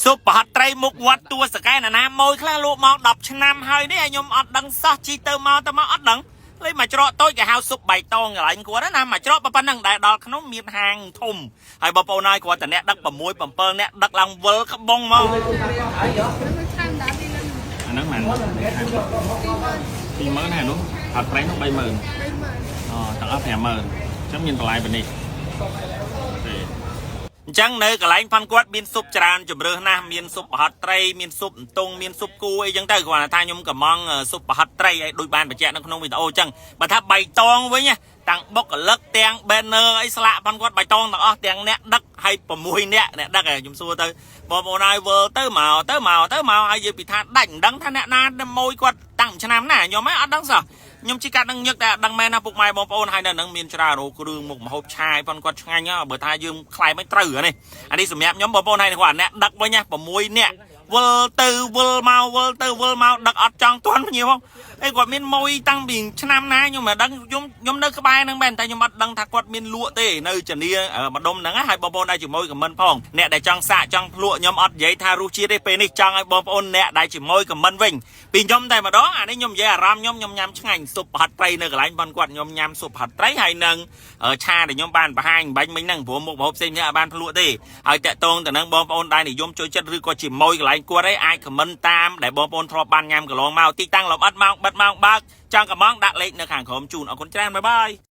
ស៊ុបប្រហិតត្រីមុខវត្តទួសកែណាណាម៉ួយខ្លះលក់មក10ឆ្នាំហើយនេះឲ្យខ្ញុំអត់ដឹងសោះជីទៅមកទៅមកអត់ដឹងលេមកច្រកតូចគេហៅស៊ុបបៃតងកន្លែងគាត់ណាមកច្រកប៉ុណ្ណឹងដែលដល់ក្នុងមានហាងធំហើយបងប្អូនហើយគាត់តែអ្នកដឹក6 7អ្នកដឹកឡើងវិលក្បងមកអាហ្នឹងមែន20000ហើយនោះអត់ប្រេងនោះ30000អូទាំងអស់50000អញ្ចឹងមានបន្លែប៉ុណ្នេះទេអញ្ចឹងនៅកន្លែងផាន់គាត់មានស៊ុបច្រើនជំរើសណាស់មានស៊ុបប្រហិតត្រីមានស៊ុបអន្ទង់មានស៊ុបគូអីចឹងទៅគ្រាន់តែថាខ្ញុំកំងស៊ុបប្រហិតត្រីឲ្យដូចបានបញ្ជាក់នៅក្នុងវីដេអូអញ្ចឹងបើថាបៃតងវិញណាទាំងបុគ្គលិកទាំង banner អីស្លាកផាន់គាត់បៃតងទាំងអស់ទាំងអ្នកដឹកហើយ6អ្នកអ្នកដឹកខ្ញុំសួរទៅបងប្អូនហើយវើទៅមកទៅមកទៅមកហើយយើងពីថាដាច់មិនដឹងថាអ្នកណាម៉ួយគាត់តាំងឆ្នាំណាខ្ញុំហ៎អត់ដឹងសោះខ្ញុំជីកាត់នឹងញឹកតែអត់ដឹងមែនណាពុកម៉ែបងប្អូនហើយនៅនឹងមានច្រើនរោគ្រឿងមុខម្ហូបឆាយប៉ុនគាត់ឆ្ងាញ់ហ៎បើថាយើងខ្លែមិនត្រូវនេះអានេះសម្រាប់ខ្ញុំបងប្អូនហើយគាត់អ្នកដឹកវិញណា6អ្នកវិលទៅវិលមកវិលទៅវិលមកដឹកអត់ចង់ទាន់ភ្ញៀវអីគាត់មានម៉ួយតាំងពីឆ្នាំណាខ្ញុំមិនដឹងខ្ញុំខ្ញុំនៅក្បែរហ្នឹងមែនតែខ្ញុំអត់ដឹងថាគាត់មានលក់ទេនៅចានីម្ដុំហ្នឹងហើយបងប្អូនដែលជាមួយ comment ផងអ្នកដែលចង់សាកចង់ភ្លក់ខ្ញុំអត់និយាយថារសជាតិទេពេលនេះចង់ឲ្យបងប្អូនអ្នកដែលជាមួយ comment វិញពីខ្ញុំតែម្ដងអានេះខ្ញុំនិយាយអារម្មណ៍ខ្ញុំខ្ញុំញ៉ាំឆ្ងាញ់ស៊ុបប្រហិតត្រីនៅកន្លែងបងគាត់ខ្ញុំញ៉ាំស៊ុបប្រហិតត្រីហើយនឹងឆាដែលខ្ញុំបានបង្ហាញបាញ់មិញហ្នឹងព្រោះមុខម្ហូបផ្សេងៗអត់បានភ្លក់ទេហើយតាក់ទងទៅនឹងបងប្អូនដែលនិយមចូលចិត្តឬក៏ជាមួយកន្លែងគាត់ឯងអាច comment តាមដែលបងប្អូនធ្លាប់បានញ៉ាំកន្លងមកទីតាំងលម្អិតម៉ោងបិទម៉ោងបើកចង់កំងដាក់លេខនៅខាងក្រោមជូនអរគុណច្រើន bye bye.